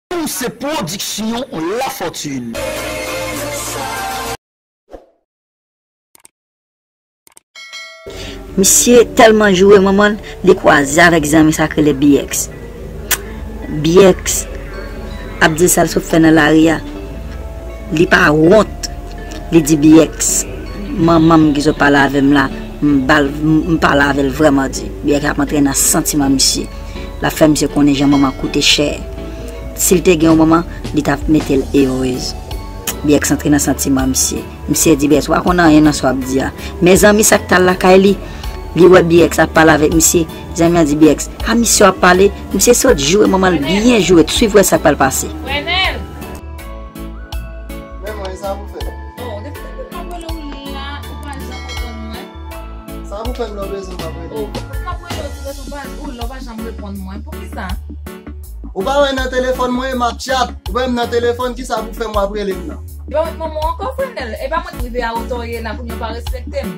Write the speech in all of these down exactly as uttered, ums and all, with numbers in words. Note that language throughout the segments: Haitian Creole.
Nou se pwodiksyon Lafortune. Misye tèlman joure manman l, li kwaze avèk zanmi sa k rele B X. B X ap di l sa l sot fè nan lari a. Li pa wont. Li di, B X, manman m ki sot pale avè m la, m ba l, m, m pale avè l vrèman di. B X ap antre nan santiman misye. L ap fè misye konnen jan manman koute chè. Si l te gen yon manman, li t ap mete l erez. B X antre nan santiman misye. Misye di, B X, ou pa konn anyen nan sa w ap di a. Mezanmi, sa k t al lakay li, li wè B X ap pale avèk misye. Zanmi an di B X, a misye w ap pale, misye sot joure manman l byen joure, t swiv wè sa k pral pase. Frenel! Men mwen, sa pou fè? Oh, depi, depi m ap rele w la, ou pa janm reponn mwen. Sa pou fè m lè w bezwen m ap rele? Oh, pou ki m ap rele w, ou pa, ou lè w pa janm reponn mwen? Poukisa? Ou pa wè nan telefòn mwen, m ap chat. Ou wè m nan telefòn, kisa pou fè m w ap rele m nan? Yo, manman ankò, Frenel. E pa mwen ki rive a otò ye la, kounye a w pa respekte m.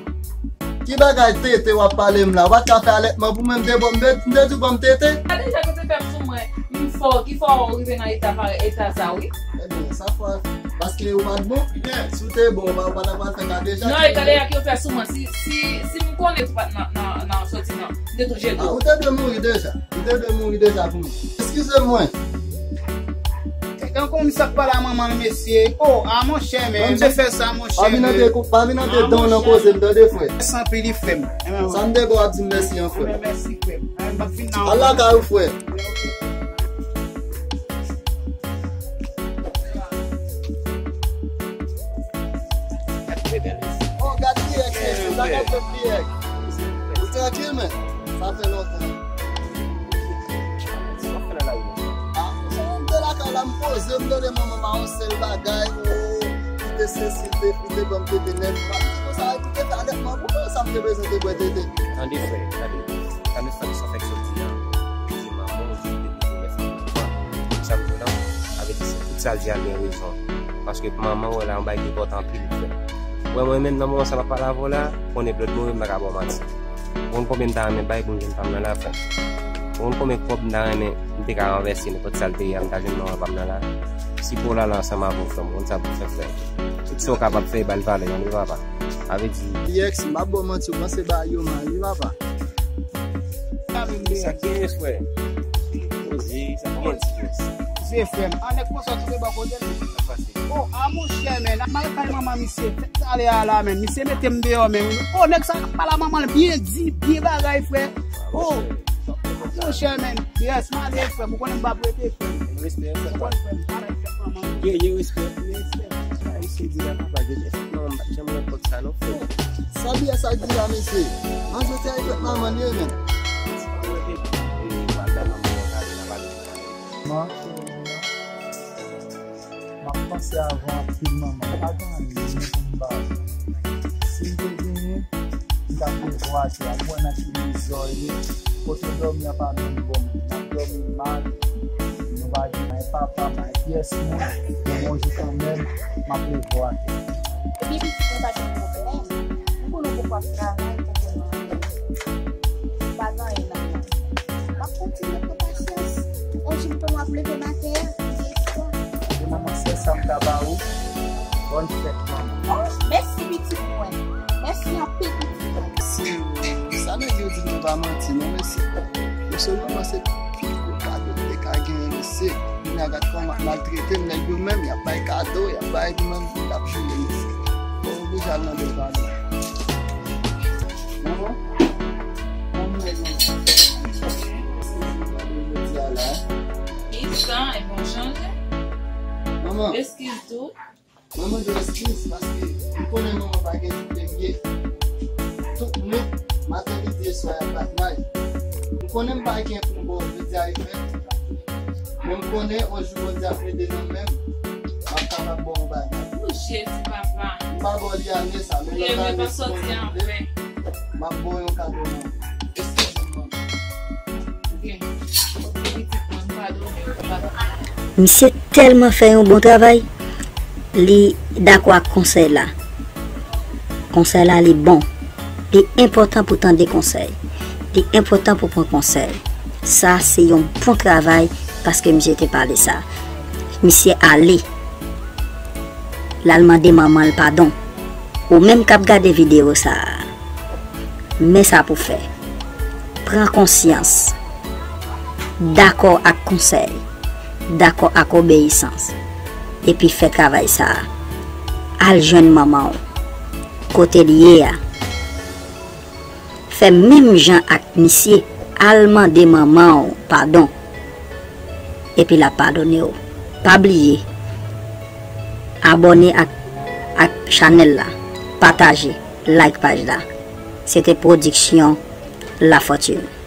Ki bagay tete w ap pale m la? Ou pa t ka fè alètman pou mwen, m te bon, m te, m te di w ban m tete? Gade jan ou te fè m sou mwen, m fè w, ki fè w rive nan eta parèy, eta sa, wi. Ebyen, sa fè, paske ou pa t bon. Si w te bon, ou pa, ou pa t ap pral fè kadeja. Non, e kadeja ki yo fè sou mwen. Si, si, si m konnen ou pa t nan, nan, nan soti nan, m te tou jete w. Ah, ou te dwe mouri deja. Li te dwe mouri deja pou mwen. Eskize mwen. Tankou m sa k pale a manman l, mesye. Oh, a monchè, men. Mwen, m te fè sa, monchè, men. Pa vin antre, pa vin antre dan nan koze m, tande, frè. Mèsi anpil, frè m. Sa m te ba w ap di m mèsi an, frè. Mèsi, frè m. M p ap vin nan. Al lakay ou, frè. Oh, gad P X, mesye, sa k ap fèt P X. Ou trankil, men? Sa fè lontan. Ah, se yon de lakay la, m poze, m tande manman m a yon sèl bagay, oh, kite sesi, kite frite, ban m tete nèf. M ap di konsa, epi tete alètman pou mwen, sa m te bezwen te bwè tete. Tande, frè, tande. Tande sa, sa fèk soti an. Di manman, ou di, depi pou nèf an, sa m di w la, sa vle di, tout sa l di a gen rezon. Paske manman w la, yon bagay ki enpòtan anpil, frè. Wè, mwen menm, nan moman sa m ap pale avè w la, konnen Blòd mouri, m pa ka ba w manti. Ou konn konbyen m ta renmen bay pou m jwenn fanm nan la, frè? Ou konn konbyen kòb m ta renmen, m te ka ranvèse nenpòt sa l te ye a, m ta jwenn manman pa m nan la? Si pou w la la ansanm avè w, frè m, ou konn sa pou w fè, frè. Tout sa w kapab fè, ba l valè, tande, papa. Sa vle di, P X, m p ap ba w manti, ou panse bagay yo mal, wi, papa. Sa k genyen, frè? Poze, sa k genyen, ti frè? Se frè m. A, nèg konsa tou de bò kote l. Sa pase. Oh, a monchè, men, m al kay manman misye. Talè a la, men. Misye mete m deyò, men. Oh, nèg sa pale a manman l byen di, byen bagay, frè. Oh, monchè, men. Yes, m ale, frè m. Ou konnen m p ap rete, frè m. Respè, frè. Ou konn, frè m. Bagay fèt manman. Gen, gen respè. Respè. Sa misye di la, papa, gen respè. Non, m pa t janm wè kòk sa non, frè. Sa biyè sa di la, mesye? Manje te ay fèt manman li ye, menm. Manman, cheri, m ap panse avè w anpil, manman. Pa gen anyen pou m ba w. Si m te genyen, m t ap leve w atè a. M wè nan ki mizè w ye. Kote w dòmi an pa menm bon. M ap dòmi mal. Nou pa gen may papa, may pyès moun. Men yon jou kanmenm, m ap leve w atè. Ebyen, pitit mwen, pa gen pwoblèm. M konnen w poko ap travay, poko nan anyen. Pa gen anyen nan men. M ap kontinye pran pasyans. Yon jou m konnen w ap leve maten an, m gen espwa. E manman, sèl sa m ka ba ou, bòn fèt, manman. Oh, mèsi, pitit mwen. Mèsi anpil, pitit mwen. Si, sa nèg yo di nou pa manti, non, mesye. Yo sèlman panse pi gwo kado m te ka genyen, mesye. Kounye a gad kòman ap maltrete m, nèg yo menm, y ap bay kado, y ap bay, menm, y ap joure, mesye. Bon, oblije al mande l padon. Manman, kòman w ye, manman? Ki sa, e bon chanje? Manman. Eskiz tou. Mwen mande w eskiz paske m konnen manman pa gen tout te vye. Tout nwit, maten, midi e swa, y ap bat may. M konnen m pa gen pou m ba w jodi a, e frè. Men m konnen yon jou Bondye ap mete nan men m, m ap kapab ba w yon bagay. O Jezi, papa. M pa ba w li ane sa, men lòt ane, si Bondye vle, m ap ba w yon kado nan. Eskize m, manman. Misye tèlman fè yon bon travay, li dakò ak konsèy la. Konsèy la, li bon. Li enpòtan pou tande konsèy. Li enpòtan pou pran konsèy. Sa se yon bon travay paske misye te pale sa. Misye ale. L al mande manman l padon. Ou menm k ap gade videyo sa a, men sa pou fè. Pran konsyans. Dakò ak konsèy. Dakò ak obeyisans. Epi fè travay sa a. Al jwenn manman w. Kote l ye a. Fè menm jan ak misye. Al mande manman w padon. Epi l ap padone w. Pa bliye abòne ak, ak chanèl la, pataje, like paj la. Se te pwodiksyon La Fortune.